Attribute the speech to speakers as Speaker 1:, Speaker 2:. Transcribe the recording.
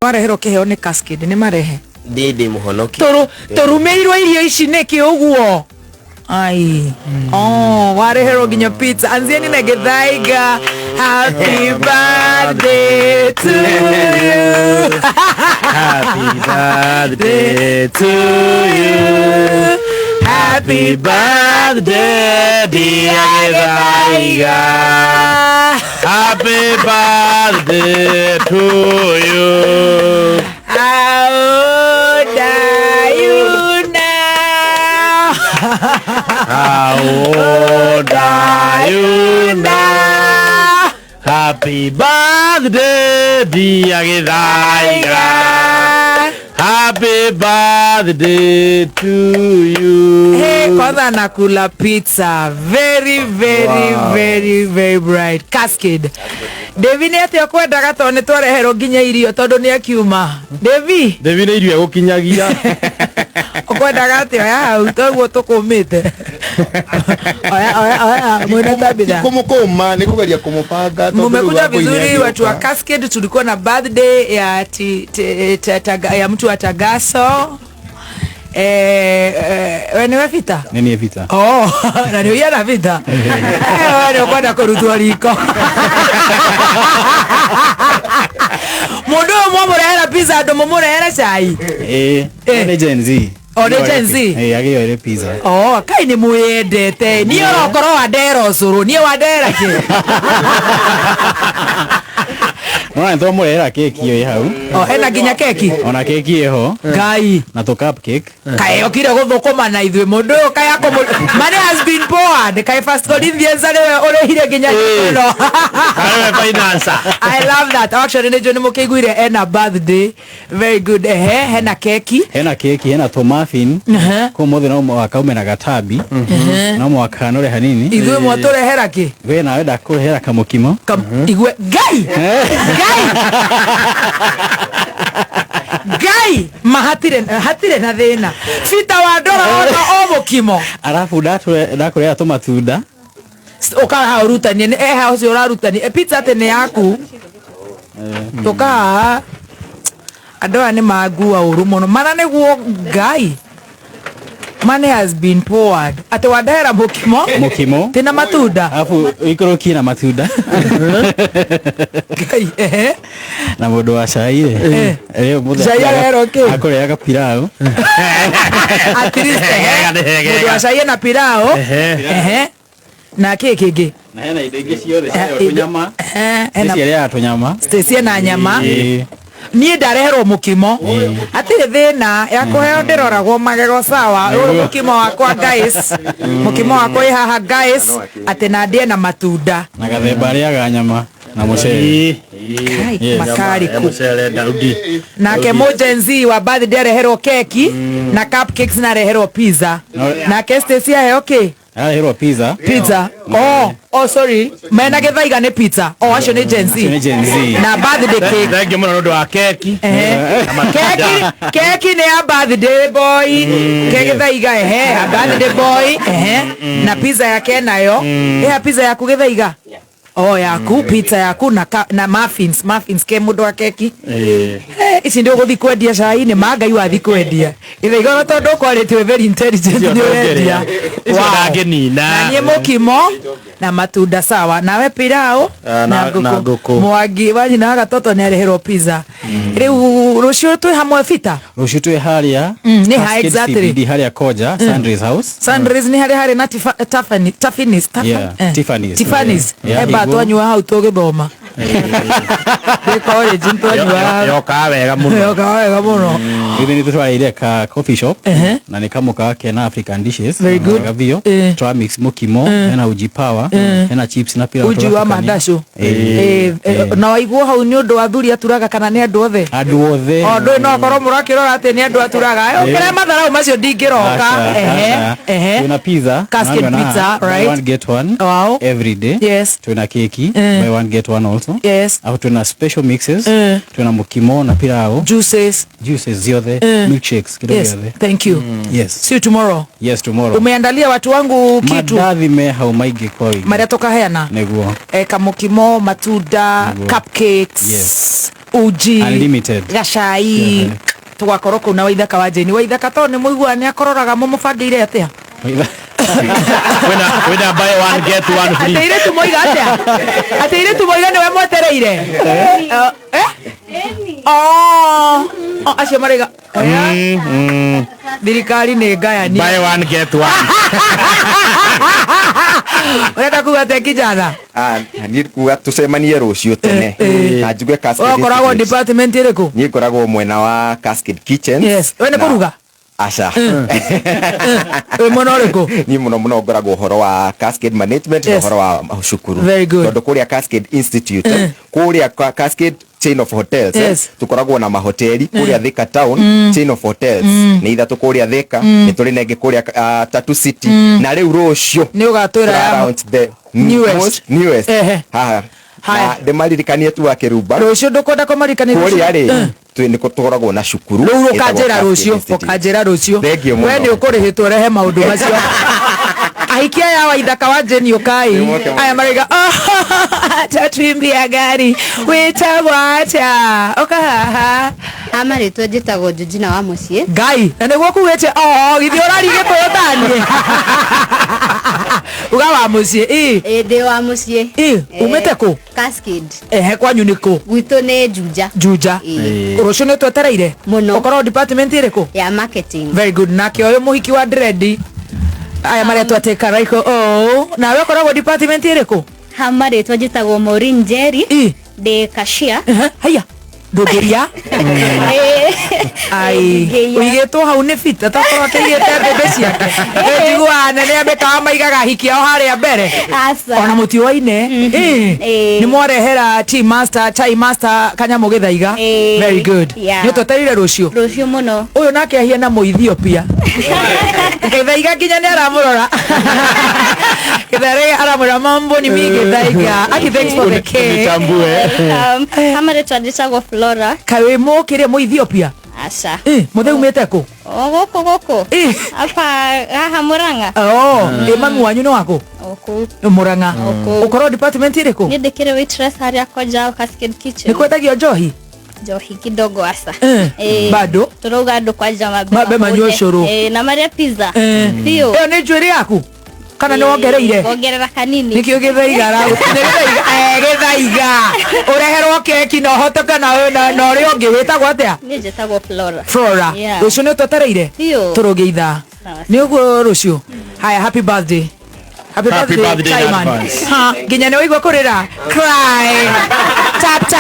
Speaker 1: Wareherwo kĩheo nĩ Cascade, nĩ marehe.
Speaker 2: Niĩ ndĩ mũhonoki.
Speaker 1: Tũrumĩirwo irio ici nĩkĩ ũguo? Ai. Oh, wareherwo nginya pizza. Anzieni na Githaiga. Happy birthday to you.
Speaker 3: Happy birthday to you. Happy birthday, dear Githaiga. Happy birthday to you.
Speaker 1: How old are you now?
Speaker 3: How old are you now? Happy birthday, dear Githaiga. Happy birthday to you.
Speaker 1: Hey, kwanza nakula pizza very very
Speaker 3: Wow.
Speaker 1: very very bright Cascade. Devi nĩ atĩa kwendaga tondũ nĩ twareherwo nginya irio tondũ nĩ akiuma. Devi.
Speaker 3: Devi nĩ irio egũkinyagia.
Speaker 1: Ũkwendaga atĩa? Oya hau toguo tũkũmĩte. Oya oya oya mwena Tabitha.
Speaker 4: Kũmũkũma nĩ kũgeria kũmũbanga tondũ rĩu
Speaker 1: Mumekuja
Speaker 4: Wambũi nĩ
Speaker 1: vizuri watu wa
Speaker 4: agĩũka.
Speaker 1: Cascade, tulikuwa na birthday ya, ti, ti, ta, ta, ya mtu wa Tagaso. We nĩwe Vita?
Speaker 5: Nĩ niĩ Vita.
Speaker 1: Oh, na nĩ ũiana Vita? We nĩ ũkwenda kũrutwo riko. Mũndũ ũyũ mwamũrehera pizza andũ mũmũrehere cai.
Speaker 5: Ĩĩ.
Speaker 1: Eh.
Speaker 5: Nĩ Gen Z.
Speaker 1: O, nĩ Gen Z?
Speaker 5: Ĩĩ, agĩoere pizza.
Speaker 1: Oh, kai nĩ mwĩyendete. Niĩ orokorwo wandehera ũcũrũ, niĩ wandehera kĩ?
Speaker 5: Nona nĩ twamũrehera keki ĩ hau.
Speaker 1: Oh, hena nginya keki.
Speaker 5: Ona keki ĩho.
Speaker 1: Ngai.
Speaker 5: Na tũ cupcake.
Speaker 1: Kaĩ okire gũthũkũma na ithuĩ mũndũ ũyũ kaĩ akũmũ money has been poured. Kaĩ First Corinthians nĩwe ũrĩhire nginya ĩno.
Speaker 3: Arĩwe financer.
Speaker 1: I love that. Actually nĩ njũĩ nĩ mũkĩiguire ena birthday. Very good. Ehe, hena keki.
Speaker 5: Hena keki, hena tũ muffin.
Speaker 1: Ehe.
Speaker 5: Kũu mũthĩ no mũhaka ume na gatabi. No mũhaka nore hanini.
Speaker 1: Ithuĩ mwatũrehera kĩ?
Speaker 5: We nawe ndakũrehera kamũkimo.
Speaker 1: Igue Ngai. Ngai. Ngai ma hatirĩ hatirĩ na thĩna. Peter wa ndora ona o mũkimo.
Speaker 5: Arabu ndakũrehera tũmatunda.
Speaker 1: Ũkaha ũrutanie nĩ eha ũcio ũrarutania. Pizza atĩ nĩ yaku. Tũkaha andũ aya nĩ mangua ũru mũno. Mana nĩguo Ngai. Money has been poured. Atĩ wandehera mũkimo.
Speaker 5: Mũkimo.
Speaker 1: Tina matunda.
Speaker 5: Arabu ũikũrũkie na matunda.
Speaker 1: Ngai ehe.
Speaker 5: Na mũndũ wa cai rĩ.
Speaker 1: Eh.
Speaker 5: Rĩu mũthenya
Speaker 1: Cai areherwo kĩ?
Speaker 5: Akũrehaga pilau.
Speaker 1: At least ehe.
Speaker 3: Nĩ hegega.
Speaker 1: Mũndũ wa cai ena pilau. Ehe. Na kĩ kĩngĩ?
Speaker 5: Na hena indo ingĩ ciothe ciarĩa tũnyama.
Speaker 1: Ehe, hena
Speaker 5: Stacy arĩaga tũnyama.
Speaker 1: Stacy ena nyama.
Speaker 5: Ĩĩ.
Speaker 1: Niĩ ndareherwo mũkimo. Hatirĩ thĩna ya kũheo ndĩroragwo magego sawa. Ũyũ mũkimo wakwa guys. Mũkimo wakwa wĩ haha guys. Atĩ na ndĩe na matunda.
Speaker 5: Na gathemba arĩaga nyama na mũcere.
Speaker 1: Kai,
Speaker 5: Yes.
Speaker 1: makari ku.
Speaker 3: Mũcere Daudi.
Speaker 1: Nake mũ Gen Z wa birthday areherwo keki na cupcakes na areherwo pizza. Nake Stacy aheo kĩ?
Speaker 5: Araheirwo pizza.
Speaker 1: Pizza. Oh, oh sorry. Mena Githaiga nĩ pizza. Oh, acio nĩ Gen Z.
Speaker 5: Acio nĩ Gen Z.
Speaker 1: Na birthday cake.
Speaker 3: Thank you mũno nĩ ũndũ wa keki.
Speaker 1: Ehe. Keki keki nĩ ya birthday boy. Ke Githaiga ehe, ya birthday boy ehe. Na pizza yake nayo. Ĩha pizza yaku Githaiga? Oh, yaku pizza yaku na na muffins, muffins ke mũndũ wa keki. Ici nĩ ũgũthiĩ kwendia cai-inĩ ma Ngai wathiĩ kwendia. Githaiga ona tondũ ũkwarĩtie wĩ very intelligent nĩ ũrendia.
Speaker 3: Icio ndangĩnina.
Speaker 1: Na niĩ mũkimo na matunda sawa. Nawe pilau
Speaker 3: na ngũkũ.
Speaker 1: Mwangi wa nyina wa gatoto nĩ areherwo pizza. Rĩu rũciũ twĩ hamwe Peter?
Speaker 5: Rũciũ twĩ harĩa.
Speaker 1: Nĩ ha
Speaker 5: Cascade
Speaker 1: exactly.
Speaker 5: CBD harĩa Koja, Sunday's House.
Speaker 1: Sunrise nĩ harĩa harĩ na Tiffany, Tiffany's,
Speaker 5: Yeah, Tiffany's.
Speaker 1: Tiffany's.
Speaker 5: Yeah,
Speaker 1: Eba
Speaker 5: Iguo.
Speaker 1: twanyua hau tũgĩthoma. Twĩ college twanyua hau.
Speaker 3: Yokaga wega mũno.
Speaker 1: Yokaga wega mũno.
Speaker 5: Ithuĩ nĩ tũtwarĩire ka coffee shop
Speaker 1: Ehe.
Speaker 5: na nĩ kamũkawa kena African dishes.
Speaker 1: Very good.
Speaker 5: Wega biũ.
Speaker 1: Eh.
Speaker 5: Twa mix mũkimo, hena uji power, hena chips na pilau
Speaker 1: Uji wa
Speaker 5: tũgatukania.
Speaker 1: mandacũ.
Speaker 5: Ĩĩ.
Speaker 1: Na waiguo hau nĩ ũndũ wa athuri aturaga kana nĩ andũ othe?
Speaker 5: Andũ othe.
Speaker 1: O ndũĩ no akorwo mũrakĩrora atĩ nĩ andũ aturaga. Ũkĩre matharau macio ndingĩroka.
Speaker 5: Aca,
Speaker 1: Ehe,
Speaker 5: aca.
Speaker 1: ehe.
Speaker 5: Twĩna pizza.
Speaker 1: Cascade
Speaker 5: Nani wana-
Speaker 1: pizza,
Speaker 5: buy
Speaker 1: right?
Speaker 5: one get one.
Speaker 1: Wow.
Speaker 5: Every day.
Speaker 1: Yes.
Speaker 5: Twĩna keki. Buy one get one also.
Speaker 1: Yes.
Speaker 5: Alafu twĩna special mixes. Twĩna mũkimo na pilau.
Speaker 1: Juices.
Speaker 5: Juices ciothe. Milkshakes kĩndũ
Speaker 1: Yes.
Speaker 5: gĩothe.
Speaker 1: Thank you.
Speaker 5: Yes.
Speaker 1: See you tomorrow.
Speaker 5: Yes, tomorrow.
Speaker 1: Umeandalia watu wangu kitu
Speaker 5: Mandathi me hau maingĩ kwa wĩingĩ.
Speaker 1: marĩa tũkaheana.
Speaker 5: Nĩguo.
Speaker 1: Kamũkimo, matunda,
Speaker 5: Nĩguo.
Speaker 1: cupcakes.
Speaker 5: Yes.
Speaker 1: Uji.
Speaker 5: Unlimited.
Speaker 1: Gacai. Tugakorwo kũu na Waithaka wa Jane. Waithaka to nĩ mũiguaga nĩ akororaga mũmũbangĩire atĩa?
Speaker 3: Wĩna buy one get one free.
Speaker 1: Atĩ airĩtu moiga atĩa? Atĩ airĩtu moiga nĩwe mwetereire? Eh? Oh, oh, acio maraiga thirikari nĩ ngayani.
Speaker 3: Buy one get one.
Speaker 1: Ũrenda kuga atĩa kijana?
Speaker 4: Ah, niĩ kuga tũcemanie rũciũ tene na njigue Cascade
Speaker 1: Ũkoragwo
Speaker 4: Institute.
Speaker 1: department ĩrĩkũ?
Speaker 4: Niĩ ngoragwo mwena wa Cascade Kitchens.
Speaker 1: Yes. We nĩ
Speaker 4: Na-
Speaker 1: kũruga?
Speaker 4: Aca.
Speaker 1: Wĩ mwena ũrĩkũ?
Speaker 4: Niĩ mũno mũno ngoragwo ũhoro wa Cascade Management na
Speaker 1: Yes.
Speaker 4: ũhoro wa cukuru.
Speaker 1: Very good.
Speaker 4: Tondũ kũrĩa Cascade Institute, kũrĩa Cascade chain of hotels,
Speaker 1: Yes.
Speaker 4: tukoragwo na mahoteli kũrĩa Thika town, chain of hotels nĩ ithatũ kũrĩa Thika, nĩ tũrĩ na ĩngĩ kũrĩa Tatu City, na rĩu rũciũ
Speaker 1: Nĩ ũgatwĩra ya-
Speaker 4: launch the
Speaker 1: Newest.
Speaker 4: most newest.
Speaker 1: Ehe.
Speaker 4: Haha.
Speaker 1: Haya.
Speaker 4: Na ndĩmaririkanie tu akĩrumba
Speaker 1: Rũciũ ndũkwenda kũmarikania
Speaker 4: kũrĩa rĩ nĩkũ tũkoragwo na cukuru
Speaker 1: rĩu
Speaker 4: ĩtagwo
Speaker 1: ũkanjĩra
Speaker 4: Cascade
Speaker 1: rũciũ
Speaker 4: Institute.
Speaker 1: ũkanjĩra rũciũ.
Speaker 4: Thank you mũno.
Speaker 1: We nĩ ũkũrĩhĩtwo ũrehe maũndũ macio. Ahikia ya Waithaka wa Jane ũkai.
Speaker 4: Nĩmoke.
Speaker 1: Aya maraiga, "Oh, tatuimbia gari wĩtagwo atĩa ũka haha."
Speaker 2: Ama rĩtwa njĩtagwo Georgina wa mũciĩ.
Speaker 1: Ngai na nĩguo kuugĩte o githĩ ũrari gĩkũyũ taniĩ uga wa mũciĩ ĩ.
Speaker 2: Ĩ, ndĩ wa mũciĩ.
Speaker 1: Ĩ, umĩte kũ?
Speaker 2: Cascade.
Speaker 1: Ehe, kwanyu nĩ kũ?
Speaker 2: Gwitũ nĩ Juja.
Speaker 1: Juja.
Speaker 2: Ĩ.
Speaker 1: Rũciũ nĩ twetereire
Speaker 2: Mũno.
Speaker 1: Ũkoragwo department ĩrĩkũ?
Speaker 2: Ya marketing.
Speaker 1: Very good. Nake ũyũ mũhiki wa dread aya maretwo atĩ Karaiko, oh, nawe ũkoragwo department ĩrĩkũ?
Speaker 6: Hama rĩtwa njĩtagwo Maureen Njeri.
Speaker 1: Ĩ.
Speaker 6: Ndĩ cashier.
Speaker 1: Ehe, haiya ndũngĩria. Ai,
Speaker 6: Ndingĩiya.
Speaker 1: ũigĩtwo hau nĩ bita tokorwo akĩigĩte mbembe ciake. Njiguaga nene a mĩkawa maigaga hiki ao harĩa mbere.
Speaker 6: Aca.
Speaker 1: Ona mũtiũaine.
Speaker 6: Ĩ.
Speaker 1: Nĩ mwarehera tea master, chai master kanyamũ gĩthaiga.
Speaker 6: Ĩ.
Speaker 1: Very good.
Speaker 6: Yeah.
Speaker 1: Nĩ ũtwetereire rũciũ?
Speaker 6: Rũciũ mũno.
Speaker 1: Ũyũ nake ahiana mũethiopia. Gĩthaiga nginya nĩ aramũrora. Gĩthaiga aramũrora mambo ni mingi Gĩthaiga. Aki, thanks for the cake.
Speaker 3: Nitambue.
Speaker 6: Hama rĩtwa njĩtagwo Flora.
Speaker 1: Kaĩ wĩ mũkĩrĩa mũethiopia?
Speaker 6: Aca.
Speaker 1: Ĩ, mũthĩ umĩte kũ?
Speaker 6: O gũkũ gũkũ.
Speaker 1: Ĩ.
Speaker 6: Hapa haha Murang'a.
Speaker 1: Oh, ĩ mami wanyu nĩ wakũ?
Speaker 6: Gũkũ.
Speaker 1: Murang'a.
Speaker 6: Gũkũ.
Speaker 1: Ũkorwo department ĩrĩkũ?
Speaker 6: Niĩ ndĩkĩrĩ waitress harĩa Koja Cascade Kitchen.
Speaker 1: Nĩ kwendagio njohi?
Speaker 6: Njohi kidogo aca.
Speaker 1: Eh,
Speaker 6: Ĩ.
Speaker 1: bado?
Speaker 6: Tũrauga andũ kwanja mambe
Speaker 1: Mambe manyue
Speaker 6: mahũne.
Speaker 1: ũcũrũ.
Speaker 6: Ĩ, na marĩa pizza.
Speaker 1: Eh.
Speaker 6: Biũ.
Speaker 1: Ĩyo nĩ njuĩrĩ yaku? Kana nĩ wongereire?
Speaker 6: Wongerera kanini.
Speaker 1: Nĩkĩo gĩthaiga gĩthaiga gĩthaiga ũreherwo keki na ũhote kana na ũrĩa ũngĩ wĩtagwo atĩa?
Speaker 6: Niĩ njĩtagwo Flora.
Speaker 1: Flora.
Speaker 6: Yeah.
Speaker 1: Rũciũ nĩ ũtwetereire?
Speaker 6: Biũ.
Speaker 1: Tũrũge ithaa.
Speaker 6: Sawa.
Speaker 1: Nĩ ũguo rũciũ. Haya, happy birthday. Happy
Speaker 3: Happy
Speaker 1: birthday,
Speaker 3: birthday in
Speaker 1: Chaiman.
Speaker 3: advance.
Speaker 1: Ha, nginya nĩ waigua kũrĩra. Cry. Tap tap.